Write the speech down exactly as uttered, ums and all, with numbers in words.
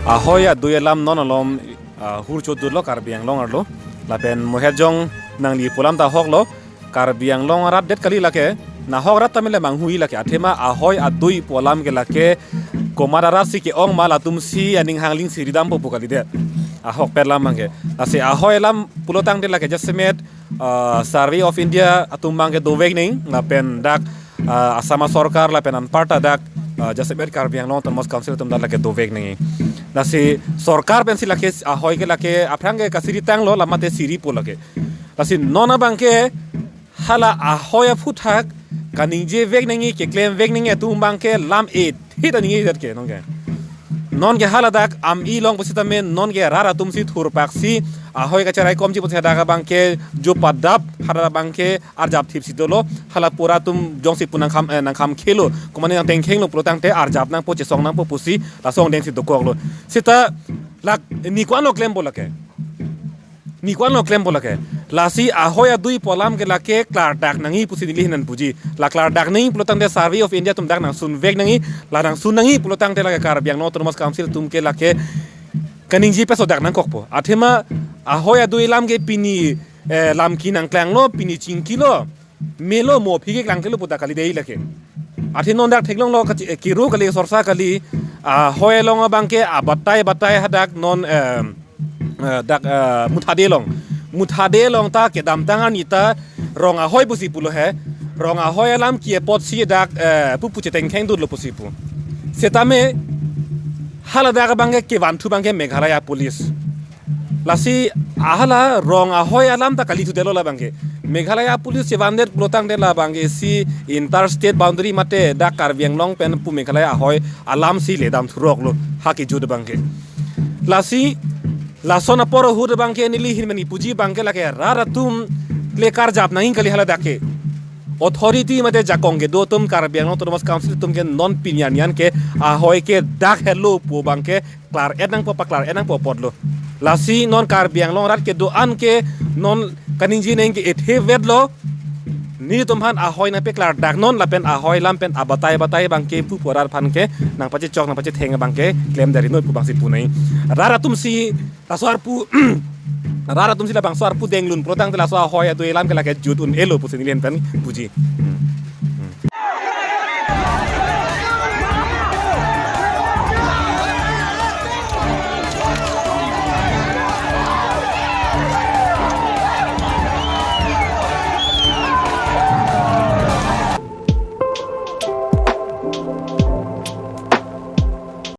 Ahoi adui alam non alom, ah, hur chodut lo Karbi Anglong arlo. Lapen mohet jong nangli pu alam ta ahok lo. Karbi Anglong arat det kali lake. Nahok rat ta mele manghui lake. Athema ahoi adui pu alam ke lake komat arat si ke-ong ma latum si aning hangling si ridampo pu kalidet. Ahokpet alam abangke. Lasi ahoi alam pulo tangte lake jasemet, ah, Survey of India atum abangke dovek nangji, lapen dak, ah, Assam sorkar lapen anparta dak, ah, jasemet Karbi Anglong Autonomous Council atum dak lake dovek nangji. Lasi sorkar pensi lake ahoi ke lake aphrang ke kasiri tanglo, lamate siripo lake. Lasi non abangke hala ahoi aphuthak kaningje vek nangji, keklem vek nangji atum abangke lam-e thit aningje det ke non ke. Non ke hala dak am-i long pusitame non ke rat atum si thurpak si ahoi kacherai komji pusi dak abangke jo padap hala abangke arjap thip si dolo, hala pu rat atum jongsi pu nangkham, eh, nangkham khelo, komane nangtengkheng lo pulo tangte arjap nangpo, chesong nangpo pusi lason deng si dokoklo. Seta lake ni ko-an lo klempo lake. Ni ko-an lo klempo lake. Lasi ahoi adui pu alam ke lake klardak nangji pusi neli ahin nangpuji. La klardak nangji pulo tangte Survey of India atum dak nangsun vek nangji, la nangsun nangji pulo tangte lake Karbi Anglong Autonomous Council atum ke lake kaningje peso dak nangkokpo. Athema ahoi adui alam ke pini, eh, lam ki nangklanglo, pini chingkilo, melo mo aphi ke klangklelo pu ta kalidei lake. Athe non dak theklonglo kachi-, eh, kiru kali, sorsa kali, ahoi along abangke abatai batai hadak non, eh, eh, dak, eh, Muthade along. Muthade along ta kedamtang arni ta rong ahoi pusi pulo he. Rong ahoi alam ki apot si dak, eh, pupu chetengkheng dutlo pusi pu. Setame hala dak abangke kevanthu abangke Meghalaya Police. Lasi ahala rong ahoi alam ta kali thudetlo labangke. Meghalaya Police chevandet pulo tangte labangke si interstate boundary mate dak Karbi Anglong pen pu Meghalaya ahoi alam si ledam thuroklo ha kejut abangke. Lasi lason apor ahut abangke neli ahin mani puji abangke lake rat atum le karjap nangji kali hala dak ke. Authority mate jakong kedo atum, Karbi Anglong Autonomous Council atum ke non pini arni an ke ahoi ke dak helo pu abangke klar-et nangpo, paklar-et nangpo apotlo. Lasi non Karbi Anglong arat kedo-an ke non kaningje nangji ke ethe vetlo. Nelitum aphan ahoi nangpeklardak non lapen ahoi alam pen abatai batai abangke pupu arat aphan ke nangpachechok nangpachetheng abangke klemdari noi pu abangsi pu nangji. Rat atum si laso arpu, rat atum si labangso arpu denglun pulo tangte laso ahoi adui alam ke lake jut un-elo pusi neli ahin pen puji.